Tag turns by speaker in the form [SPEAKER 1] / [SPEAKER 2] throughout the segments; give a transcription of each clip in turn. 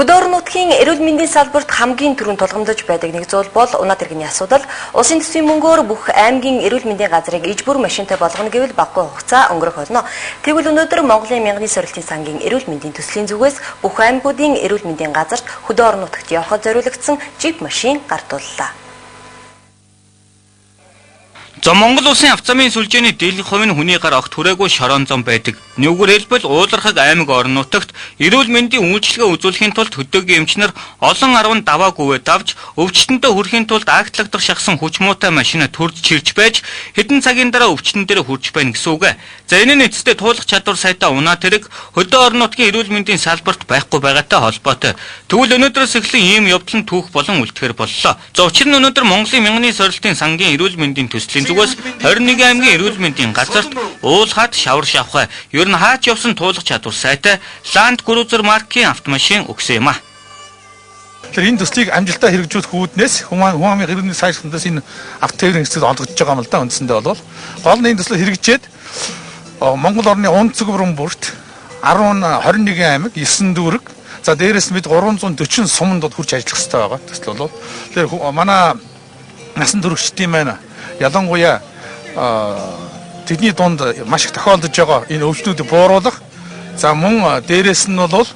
[SPEAKER 1] Хөдөө орон нутгийн эрүүл мэндийн салбарт хамгийн түрүүнд тулгамдж байдаг нэг зүйл бол унаа тэрэгний асуудал. Улсын төсвийн мөнгөөр бүх аймгийн эрүүл мэндийн газрыг иж бүр машинтай болгоно гэвэл багагүй хугацаа өнгөрөх болно. Тэгвэл өнөөдөр Монголын мянганы сорилтын сангийн эрүүл мэндийн төслийн зүгээс бүх аймагуудын эрүүл мэндийн газарт хөдөө орон нутагт явахад зориулагдсан жип машин гардууллаа.
[SPEAKER 2] За Монгол улсын авцамын сүлжээний дийлэнх хувь нь хүний гар огт хүрээгүй шорон зам байдаг. Нүгүүр хэлбэл уулархаг аймаг орон нутагт эрүүл мэндийн үйлчилгээ үзүүлэхийн тулд хөдөөгийн эмч нар олон арван даваа гүвээ давж өвчтөндөө хүрэхийн тулд актлагдах шахсан хүч муутай машина төрж чирч байж хэдэн цагийн дараа өвчтөн дээр хүрч байна гэсэн үг. За энэ нь эцэстээ туулах чадвар сайтай унаа тэрэг хөдөө орон нутгийн эрүүл мэндийн салбарт байхгүй байгаатай холбоотой. Тэгвэл өнөөдрөөс эхлэн ийм явдал нь түүх болон үлдэхэр боллоо. За учир нь өнөөдөр Монголын мянганы сорилтын сангийн эрүүл мэндийн төслийн зүгээс 21 аймгийн эрүүл мэндийн газарт уулхаад шавар шавхай ер нь хаач явсан туулах чадвар сайтай Land Cruiser маркийн автомашин өгсөн юм а.
[SPEAKER 3] Тэгэхээр энэ төслийг амжилттай хэрэгжүүлэх үүднээс хүн амын эрүүл мэндийн сайжруулалтаас энэ автотээврийн хэрэгцээг олгож байгаа юм л да үндсэндээ бол гол нь энэ төслийг хэрэгжээд Монгол орны унцэг бүрэн бүрт 21 аймаг 9 дүүрэг за дээрээс нь бид 340 суманд хүрч ажиллах хэрэгтэй байгаа төсөл бол. Тэгэхээр манай насан туршидтын маань ялангуяа тэдний дунд маш их тохиолдож байгаа энэ өвчнүүдийг бууруулах, за мөн дээрээс нь бол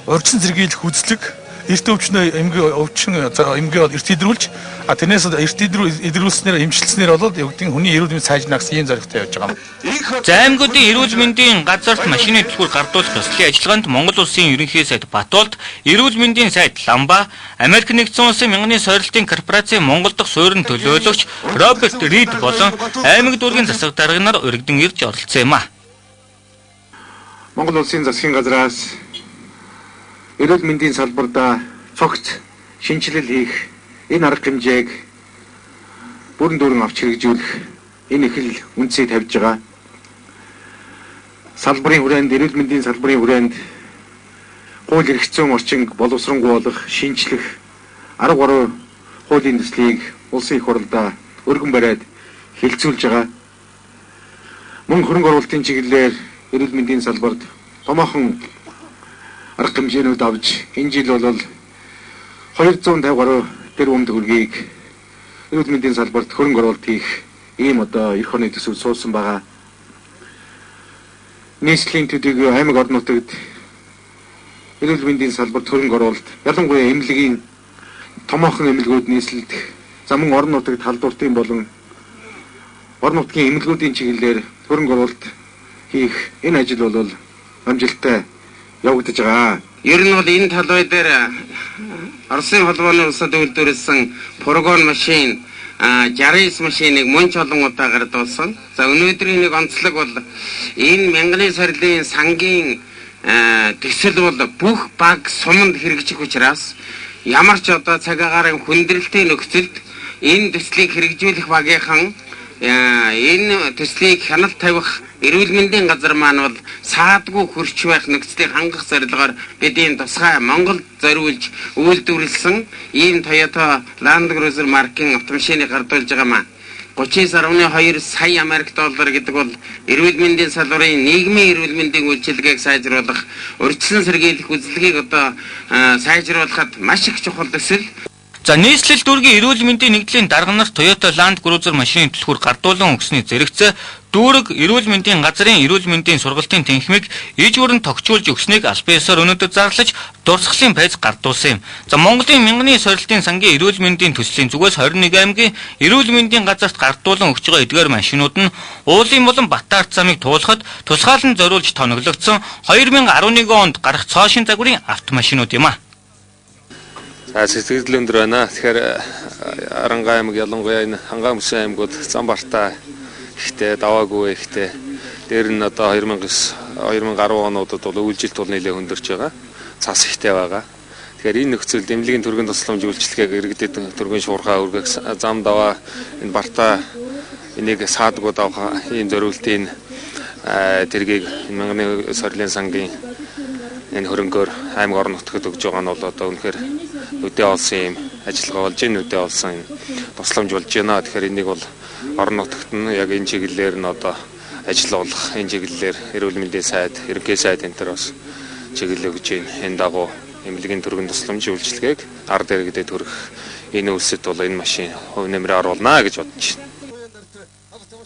[SPEAKER 3] урьдчилан сэргийлэх үзлэг, эрт өвчнөө эмгээ эрт идрүүлж, а тэрнээс эрт идрүүлснээр эмчилснээр бол юу гэдэг нь хүний эрүүл мэнд сайжрна гэсэн ийм зорилготой явж байгаа юм.
[SPEAKER 2] За аймагуудын эрүүл мэндийн газарт машины түлхүүр гардуулах ёслолын ажиллагаанд Монгол улсын ерөнхий сайд Батулд, эрүүл мэндийн сайд Ламба, Америк нэгдсэн улсын мянганы сорилтын корпорацийн Монгол дахь суурин төлөөлөгч Роберт Рид болон аймаг дүүргийн засаг дарга нар өргөдөн ирж оролцсон юм а.
[SPEAKER 4] Монгол улсын засгийн газраас эрүүл мэндийн салбарт цогц шинэчлэл хийх энэ арга хэмжээг бүрэн дүүрэн авч хэрэгжүүлэх энэ ихэл үндсийг тавьж байгаа. Салбарын хүрээнд, эрүүл мэндийн салбарын хүрээнд хууль эрх зүйн орчинг боловсронгуй болох, шинэчлэх 10 гаруй хуулийн төслийг улсын их хурлдаа өргөн бариад хэлцүүлж байгаа. Мөн хөрөнгө оруулалтын чиглэлээр эрүүл мэндийн салбарт томоохон арга хэмжээнүүд авч энэ жил бол 250 гаруй тэрбум төгрөгийг эрүүл мэндийн салбарт хөрөнгө оруулалт хийх ийм одоо эрх орны төсөв суусан байгаа. Нийслэлийн төдийгүй аймаг орон нутагт эрүүл мэндийн салбарт хөрөнгө оруулалт, ялангуяа эмнэлгийн томоохон эмнэлгүүд нийслэлдэх, за мөн орон нутагт халдвартын болон орон нутгийн эмнэлгүүдийн чиглэлээр хөрөнгө оруулалт хийх энэ ажил бол амжилттай явагдаж байгаа.
[SPEAKER 5] Ер нь бол энэ талбай дээр Оросын холбооны улсад үйлдвэрлэсэн фургон машин, 69 машиныг мөн ч олон удаа гардуулсан. За өнөөдрийн нэг онцлог бол энэ мянганы сорилын сангийн төсөл бол бүх баг суманд хэрэгжих учраас ямар ч одоо цаг агаарын хүндрэлтэй нөхцөлд энэ төслийг хэрэгжүүлэх багийнхан энэ төслийг хяналт тавих эрүүл мэндийн газар маань бол саадгүй хөрч байх нөхцөлийг хангах зорилгоор бид ийм тусгай Монгол зориулж үйлдвэрлэсэн ийм Toyota Land Cruiser маркийн автомашиныг гардуулж байгаа маа. 39.2 сая Америк доллар гэдэг бол эрүүл мэндийн салбарын нийгмийн эрүүл мэндийн үйлчилгээг сайжруулах, урьдчилан сэргийлэх үзлэгийг одоо сайжруулахад маш их чухал төсөл.
[SPEAKER 2] За нийслэл дүүргийн эрүүл мэндийн нэгдлийн дарга нар Toyota Land Cruiser машины түлхүүр гардуулан өгсөний зэрэгцээ дүүрэг эрүүл мэндийн газрын эрүүл мэндийн сургалтын тэнхимийг иж бүрэн тогтчуулж өгснийг албан ёсоор өнөөдөр зарлаж дурсгалын пайз гардуулсан юм. За Монголын мянганы сорилтын сангийн эрүүл мэндийн төслийн зүгээс 21 аймгийн эрүүл мэндийн газарт гардуулан өгч байгаа эдгээр машинууд нь уулын болон Батарт замыг туулахад тусгаалan зориулж тоноглогдсон 2011 онд гарах цоошин загварын автомашинууд юм а.
[SPEAKER 6] За сэтгэл өндөр байна. Тэгэхээр Аранга аймаг ялангуяа энэ Хангаан бүсийн аймагуд зам бартаа ихтэй, даваагүй ихтэй. Дээр нь одоо 2009 2010 онуудад бол үйлжилт бол нэлээд хөндөөрч байгаа. Цас ихтэй байгаа. Тэгэхээр энэ нөхцөлд эмнэлгийн түргэн тусламж үйлчилгээг иргэдэд түргэн шуурхаа өргөх зам даваа энэ бартаа энийг саадгүй давах ийм зориултын тэргийг мянганы сорилын сангийн энэ хөрөнгөөр аймаг орон нутагт өгж байгаа нь бол одоо үнэхээр нүдээ олсон юм ажиллагаа болж байна, нүдээ олсон юм тусламж болж байна. Тэгэхээр энийг бол орон нутагт нь яг энэ чиглэлээр нь одоо ажиллуулах, энэ чиглэлээр эрүүл мэндийн сайд, ерөнхий сайд энэ төр бас чиглэл өгж байна. Энэ дагуу Эмнэлгийн түргэн тусламж үйлчилгээг ард иргэдэд хүргэх энэ үйлсэд бол энэ машин хувь нэмрээ оруулнаа гэж бодож байна.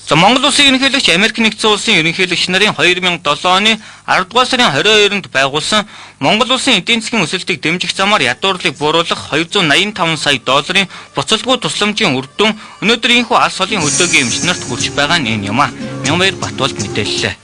[SPEAKER 2] За Монгол Улсын ерөнхийлөгч Америк нэгдсэн улсын ерөнхийлөгч нарын 2007 оны 10 дугаар сарын 22-нд байгуулсан Монгол Улсын эдийн засгийн өсөлтийг дэмжих замаар ядуурлыг бууруулах 285 сая долларын буцалгүй тусламжийн үр дүн өнөөдөр ийнхүү алс холын хөдөөгийн эмч нарт хүрч байгаа нь энэ юм а. Мянбаяр Батболд мэдээллээ.